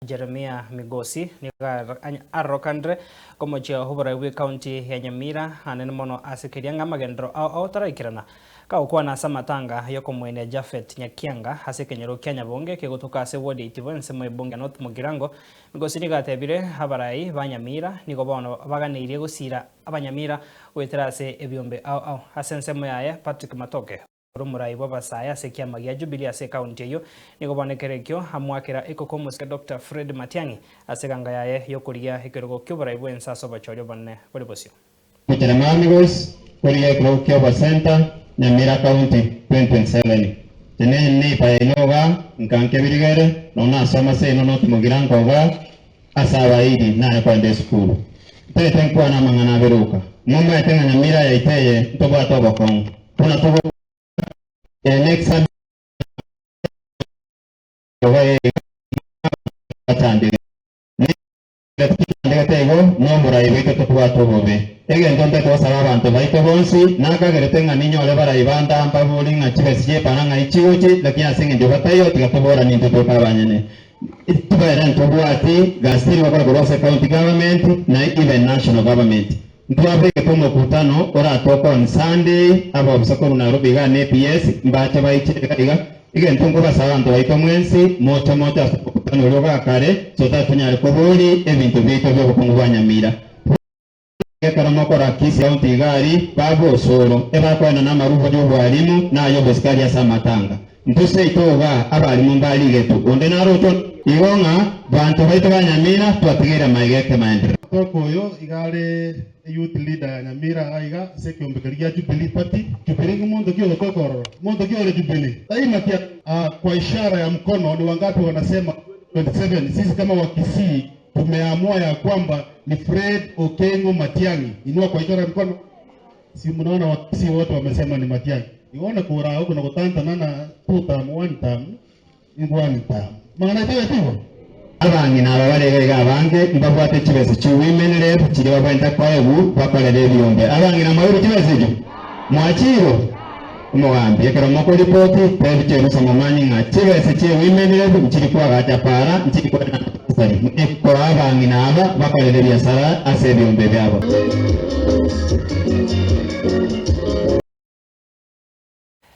Jeremiah Migosi nigo arokanire komochia oborai bw'ecounty ya Nyamira anene mono ase keria ng'a amagenderero ao ao taraikerana. Kagokwana ase amatanga y'okomoenia Japhet Nyakianga ase ekenyoro kia Nyabonge kegotoka ase ward ya Itibo ensemo y'ebunge ya North Mugirango, Migosi nigo atebire abarai ba Nyamira nigo bono baganeirie gosira abanyamira goetera ase ebiombe ao ao. Ase ensemo yaye Patrick Matoke, Ore omorai bw'abasae ase ekiama gia Jubilee ase ekaunti eyio, nigo bono ekero ekio amoakera ekoko omosike Doctor Fred Matiang'i ase eganga yaye y'okorigia ekerogo ki'oborai bw'ense ase obochori obonene bore bosio. Jeremiah Migos, korigia ekerogo ki'obosenta, Nyamira County, 2027. Teneni neipa yaino iga, nka nkebirigere, nonya nasoma seino notimogira nkoga ase abairi nare kogenda esukuru. Ntaete nkwane amang'ana abere oka. Momaete ng'a Nyamira yaito eye ntobwate obokong'u. Buna togoka next Sunday bachandire. Tochandegete igo noborai bwaito tobwate obobe. Egento ntaete gosaba abanto baito bonsi, nakagerete ng'a ninyore barai bande mbabori ng'a chibesa chi'epara ng'ai chigochi, lakini ase engencho bataiyo tiga toborane intwe toka abanyene. Tibere ntobwati gasi teri gokora korwa ase county government na even national government. Ntwabegete omokutano oratoke on Sunday, abaofisa korwa Nairobi igaa na APS mbache baiche iga iga. Egento nkobasaba abanto baito mwensi, moche moche ase omokutano oria ogakare, so that tonyare koboria ebinto biaito bi'obokongu bwa Nyamira. Ekero mokora Kisii County iga aria, babe osoro, ebakoenana amarubo y'obwarimu na ay'obosikari ase amatanga. Intwe seito iga abarimu mbarigetwe, onde naroche onde. Igo ng'a banto baito ba Nyamira twatigeire amaiga ekemaenderero. Omotoka oyo iga are eyouth leader ya Nyamira iga iga ase ekeombe keria gia Jubilee Party. Jubilee ng'a monto ki ogotoka ororo? Monto ki ore Jubilee? Taima ki ah, kwa ishara ya mkono ni wangapi wanasema 2027 sisi kama Wakisii tumeamua ya kwamba ni Fred Okengo Matiang'i. Inua kwa ishara ya mkono. Si mnaona Wakisii wote wamesema ni Matiang'i. Igo kura huko na gotantana na two term, one term, one term. Mang'ana aito gatigo. Abang'ina aba bare iga iga abange mbabwate chibesa chi women rep chiria babwenerete koegwa bakorere ebiombe. Abang'ina mwairwe chibesa echio? Mwachiirwe? Omogambi, ekero mokoripoti, tebi cherusa momanye ng'a chibesa chie women rep nchiri koagacha para, nchiri koenana bursary, nikoa abang'ina aba bakorere ebiasara ase ebiombe biabo.